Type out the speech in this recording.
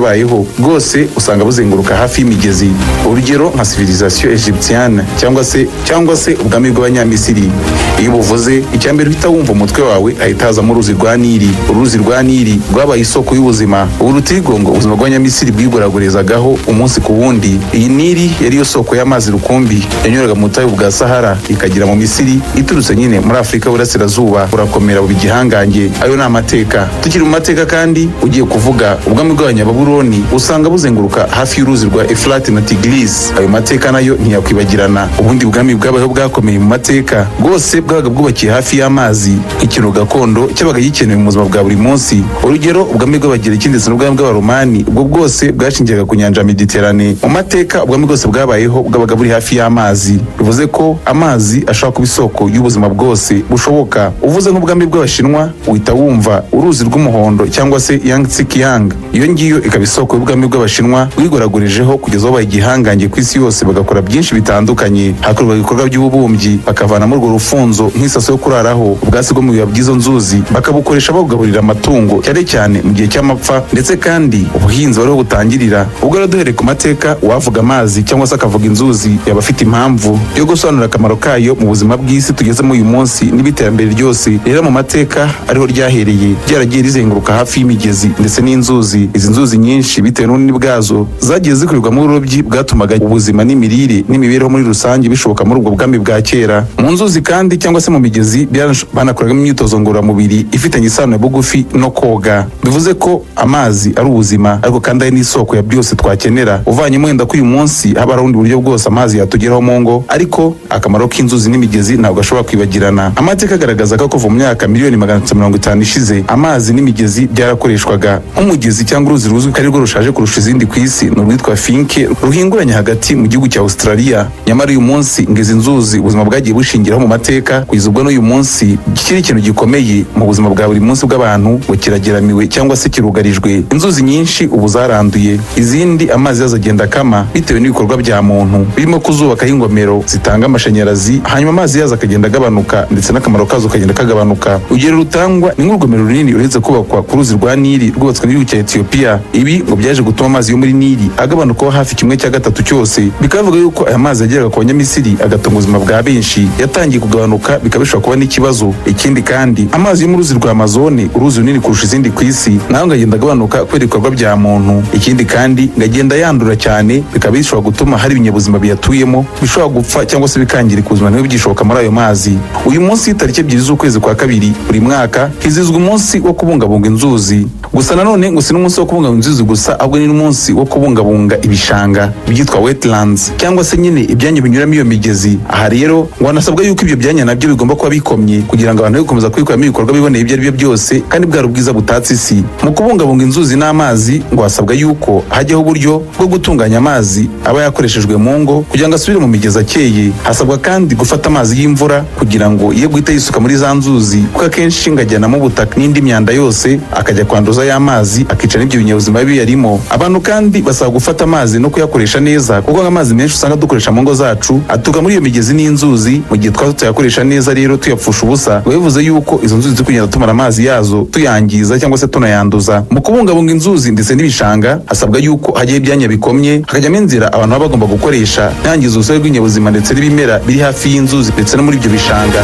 Yabayeho bwose usanga buzenguruka hafi y'imigezi. Urugero nka civilisation égyptienne cyangwa se ubwami bw'Abanyamisiri. Iyo ubuvuze, icyambere uhita wumva umutwe wawe ahita hazamo uruzi rwa Nili. Uruzi rwa Nili rwabaye isoko y'ubuzima. Ubu rutirigongo ubuzima bw'Abanyamisiri bwigoragurezagaho umunsi ku wundi. Iyi Nili yari yo soko y'amazi rukumbi yanyuraga mu butayu bwa Sahara ikagera mu Misiri, iturutse nyine muri Afurika y'Uburasirazuba. Burakomera, buba igihangange. Ayo ni amateka. Tukiri mu mateka kandi, ugiye kuvuga ubwami bw'Abanyababuloni, usanga buzenguruka hafi y'uruzi rwa Efurati na Tigris. Ayo mateka nayo ntiyakwibagirana. Ubundi bwami bwabayeho bwakomeye mu mateka bwose bwabaga bwubakiye hafi y'amazi, nk'ikintu gakondo cyabaga gikenewe mu buzima bwa buri munsi. Urugero ubwami bw'Abagereki ndetse n'ubwami bw'Abaromani, ubwo bwose bwashingiraga ku nyanja ya Mediterane. Mu mateka, ubwami bwose bwabayeho bwabaga buri hafi y'amazi, bivuze ko amazi ashobora kuba isoko y'ubuzima bwose bushoboka. Uvuze nk'ubwami bw'Abashinwa, uhita wumva uruzi rw'Umuhondo cyangwa se Yangtze Kiang. Iyo ngiyo ikaba isoko y'ubwami bw'Abashinwa bwigoragurijeho kugeza aho babaye igihangange ku isi yose, bagakora byinshi bitandukanye. Hakorwaga ibikorwa by'ububumbyi, bakavanamo urwo rufunzo nk'isaso yo kuraraho, ubwatsi bwo mu biba by'izo nzuzi bakabukoresha babugaburira amatungo, cyane cyane mu gihe cy'amapfa, ndetse kandi ubuhinzi bariho butangirira. Ubwo rero duhereye ku mateka, uwavuga amazi cyangwa se akavuga inzuzi yaba afite impamvu yo gusobanura akamaro kayo mu buzima bw'isi tugezemo uyu munsi n'ibiterambere ryose. Rero mu mateka ariho ryahereye, ryaragiye rizenguruka hafi y'imigezi ndetse n'inzuzi. Izi nzuzi nyinshi, bitewe n'ubunini bwazo, zagiye zikorerwamo uburobyi bwatumaga ubuzima n'imirire n'imibereho muri rusange bishoboka muri ubwo bwami bwa kera. Mu nzuzi kandi cyangwa se mu migezi banakoragamo imyitozo ngororamubiri ifitanye isano ya bugufi no koga. Bivuze ko amazi ari ubuzima, ariko kandi ari n'isoko ya byose twakenera. Uvanyemo wenda ko uyu munsi haba hari ubundi buryo bwose amazi yatugeraho mu ngo, ariko akamaro k'inzuzi n'imigezi ntabwo gashobora kwibagirana. Amateka agaragaza ko kuva mu myaka miliyoni 350 ishize, amazi n'imigezi byarakoreshwaga. Nk'umugezi cyangwa uruzi ruzwi ko ari rwo rushaje kurusha izindi ku isi ni urwitwa Finke, ruhinguranye hagati mu gihugu cya Australia. Nyamara uyu munsi ngo izi nzuzi ubuzima bwagiye bushingiraho mu mateka kugeza ubwo n'uyu munsi kikiri ikintu gikomeye mu buzima bwa buri munsi bw'abantu, ngo kirageramiwe cyangwa se kirugarijwe. Inzuzi nyinshi ubu zaranduye, izindi amazi yazo agenda akama bitewe n'ibikorwa bya muntu birimo kuzubakaho ingomero zitanga amashanyarazi, hanyuma amazi yazo akagenda agabanuka ndetse n'akamaro kazo kagenda kagabanuka. Urugero rutangwa ni nk'urugomero runini uretse kubakwa ku ruzi rwa Nili rwubatswe n'igihugu cya Ethiopia. Ibi ngo byaje gutuma amazi yo muri Nili agabanukaho hafi 1/3 cyose. Bikaba bivuga yuko aya mazi yageraga ku Banyamisiri agatunga ubuzima bwa benshi yatangiye kugabanuka, bikaba bishobora kuba n'ikibazo. Ikindi kandi, amazi yo mu ruzi rwa Amazone, uruzi runini kurusha izindi ku isi, nawe ngo agenda agabanuka kubera ibikorwa bya muntu. Ikindi kandi, ngo agenda yandura cyane, bikaba bishobora gutuma hari ibinyabuzima biyatuyemo bishobora gupfa cyangwa se bikangirika, ubuzima ntibugishoboka muri ayo mazi. Uyu munsi, tariki 2 z'ukwezi kwa kabiri buri mwaka, hizihizwa umunsi wo kubungabunga inzuzi. Gusa nanone ngo si n'umunsi wo kubungabunga inzuzi gusa, ahubwo ni n'umunsi wo kubungabunga ibishanga byitwa wetlands, cyangwa se nyine ibyanya binyuramo iyo migezi. Aha rero ngo hanasabwa yuko ibyo byanya nabyo bigomba kuba bikomye kugira ngo abantu be gukomeza kubikoramo ibikorwa biboneye ibyo ari byo byose, kandi bwari ubwiza butatse isi. Mu kubungabunga inzuzi n'amazi, ngo hasabwa yuko hajyaho uburyo bwo gutunganya amazi aba yakoreshejwe mu ngo kugira ngo asubire mu migezi akeye. Hasabwa kandi gufata amazi y'imvura kugira ngo ye guhita yisuka muri za nzuzi, kuko akenshi ngo ajyanamo ubutaka n'indi myanda yose, akajya kwanduza ya mazi, akica n'ibyo binyabuzima biba biyarimo. Abantu kandi basaba gufata amazi no kuyakoresha neza, kuko amazi menshi usanga dukoresha mu ngo zacu aturuka muri iyo migezi n'inzuzi. Mu gihe twaba tutayakoresha neza rero, tuyapfusha ubusa, biba bivuze yuko izo nzuzi turi kugenda tumara amazi yazo, tuyangiza cyangwa se tunayanduza. Mu kubungabunga inzuzi ndetse n'ibishanga, hasabwa yuko hajyaho ibyanya bikomye, hakajyamo inzira abantu baba bagomba gukoresha, ntihangize urusobe rw'ibinyabuzima ndetse n'ibimera biri hafi y'inzuzi ndetse no muri ibyo bishanga.